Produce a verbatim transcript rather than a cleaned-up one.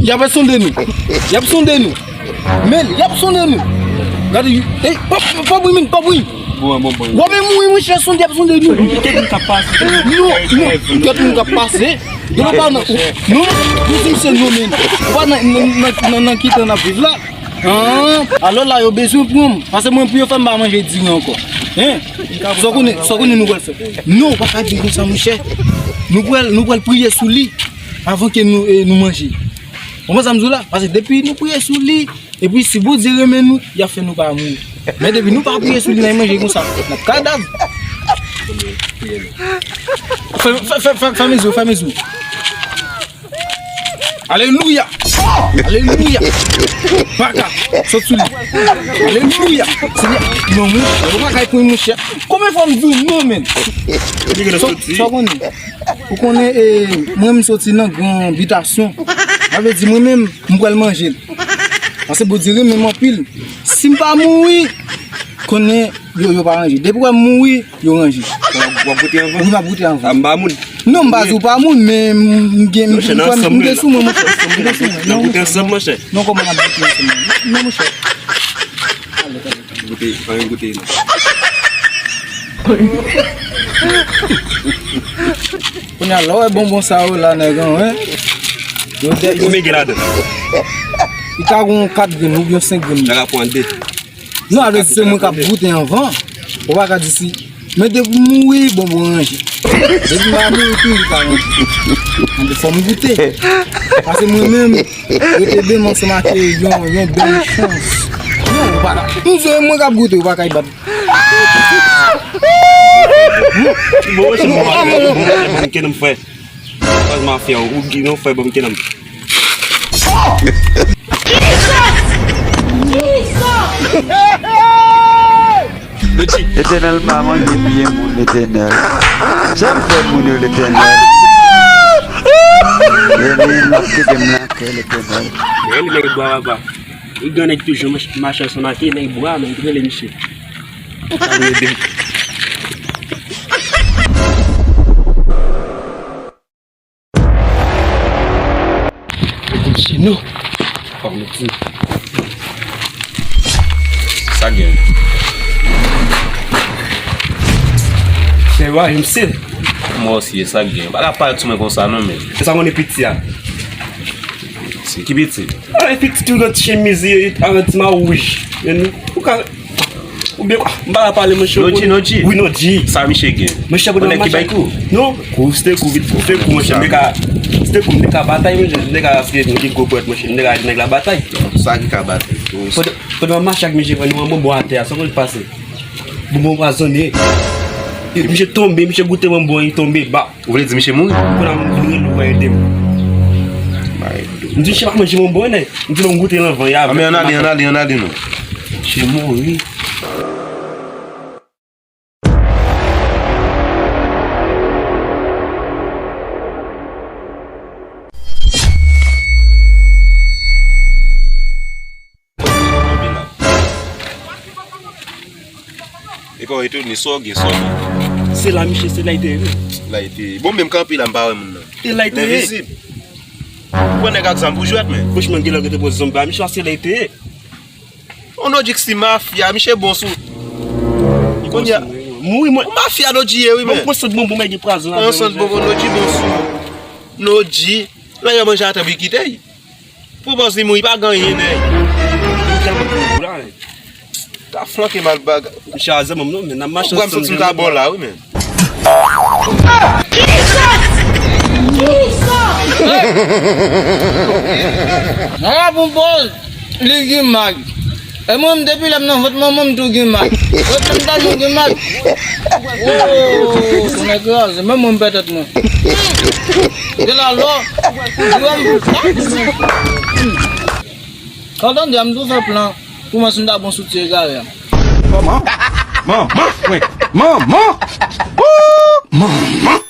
Y ap sonde nou. Y ap sonde nou. Men, y ap sonde nou. Gade, ey, pa, pa bouyi, men, pa bouyi. Bon, bon, bon. W ap mouri, monchè, sonde, y ap sonde nou. Tèt nou k ap pase. Non, non, tèt nou k ap pase. Yo pa nan, non, nou di misye non, men. Ou pa nan, nan, nan, nan, nan ki tan n ap viv la. Ah, alò la, yo bezwen pran m. Paske mwen, pou yo fè m pa manje diri ankò. Hein? Sa w konnen, sa w konnen nou pral fè? Non, ou pa ka di konsa, monchè. Nou pral, nou pral priye sou li avan ke nou, eh, nou manje. Konprann sa m di w la? Paske depi nou priye sou li, epi si Bondye renmen nou, y ap fè nou pa mouri. Men depi nou pa priye sou li, n a manje konsa, n ap kadav. Fè, fè, fè, fè, fèmen zye w, fèmen zye w. Alelouya! Alelouya! Baka! Sot sou li! Alelouya! Senyè, non, monchè, ou pa ka konn, monchè. Konbyen fwa m di w non, men? Sa, sa w konnen? Ou konnen, eh, mwen, m soti nan gran bitasyon. Sa vle di, mwen menm, m pral manje l. Paske Bondye renmen m anpil. Si m pa mouri, konnen yo, yo pa ranje. Depi w wè m mouri, yo ranje. W ap, w ap goute anvan? Wi, m ap goute anvan. A, m pa moun. Non, m pa di w pa moun, men m, m gen, m, m gen sou mwen, monchè. M gen sou mwen. N ap goute ansanm, monchè. Non, kòman n ap goute ansanm? Non, monchè. Goute, pa gen goute, non. Kounye a, lè w wè bonbon sa yo la, nèg an, wi. Yo de, yo mete ladan. Li ka gon kat grenn oubyen senk grenn. Sa ka pran de. Non, avè di se mwen k ap goute anvan. Ou pa ka di si. Men depi m mouri, bonbon ranje. Depi m pa mouri tou, li pa ranje. Anben, fò m goute. Paske mwen menm, yo te ban m ansanm ak yon, yon bèl chans. Non, ou pa ka. M di se mwen k ap goute, ou pa ka bat. Bon, se bon, bon, bon, bon, bon, frè. Baz mafya, ou gen yon fè, ban m kenanm. Letènèl pa manje pye moun, Letènèl. Sa m fè moun yo, Letènèl? Letènèl, kite m lakay, Letènèl. Men li nèg bwa papa. Li gen nèg toujou mach-, mache ansanm ak li, nèg bwa, men li rele misye. Sa m ede. Kout cheno. Fòk nou ti. Sa gen. Chè wa, M C. Mwen osi, sa gen. Pa ka parèt sou mwen konsa non, men. Sa konnen piti a. Se ki piti? Ay, piti tou nan ti chemiz, an ti ma wouj. Men ou ka Oubyen, ah, m pa ka pale, monchè. Nodji, Nodji. Wi, Nodji. Sa misye gen? Monchè, pandan m mache ak ou. Non, kou, se te kou vit, se te kou, monchè. M te ka, se te kou, m te ka batay, monchè. M te ka, paske m gen gwo pwèt, monchè. M te ka di nèg la batay. Sa ki ka batay? Pandan, pandan m mache ak misye, pran yon bonbon atè a, sa konn pase. Bonbon pwazonnen. Misye tonbe, misye goute bonbon, li tonbe, ba. Ou vle di misye mouri? Kounye a m vin rele ou ede m. M di misye pa manje bonbon, nèg. M di non, m goute l anvan, y a. Anben, ann ale, ann ale, ann ale non. Misye mouri. E pa w etone, sa w gen, sa w gen? Se la, misye, se la l te ye, wi. La l te ye. Bon, menm kanpe la, m pa wè moun nan. E la l te ye. Lenvizib. Ou pran nèg ak zam pou jwèt, men. Franchman, gen lè w gen te pran zam ba misye, se la l te ye. On Nodji ki si mafya, misye bon sou. Kounye a. Mouri, mwen. Mafya Nodji ye, wi, men. Bon, pran sant bonbon, men gen pwazon ladan. Pran sant bonbon, Nodji bon sou. Nodji. Lè yo manje atan bikitey. Pou bòs li mouri, pa gen anyen, nèg. Li tèlman gwo la, men. Ta flanke mal bagay. Misye a zanmi m non, men n ap mache ansanm. Ou pran m santi m ta bò la, wi, men. Nan la pou bòz, li gen mag. E mwen menm depi lè m nan vant manman m tou gen mag. Wè tèt m ta nou gen mag. Oh, nèg kraze, menm mwen m pè tèt mwen. Gen la lò. Di wè m. Sa w tande a, m tou fè plan. Kouman si m ta bon sou ti egare a? Manman! Manman! Mwen! Manman! Woo! Manman!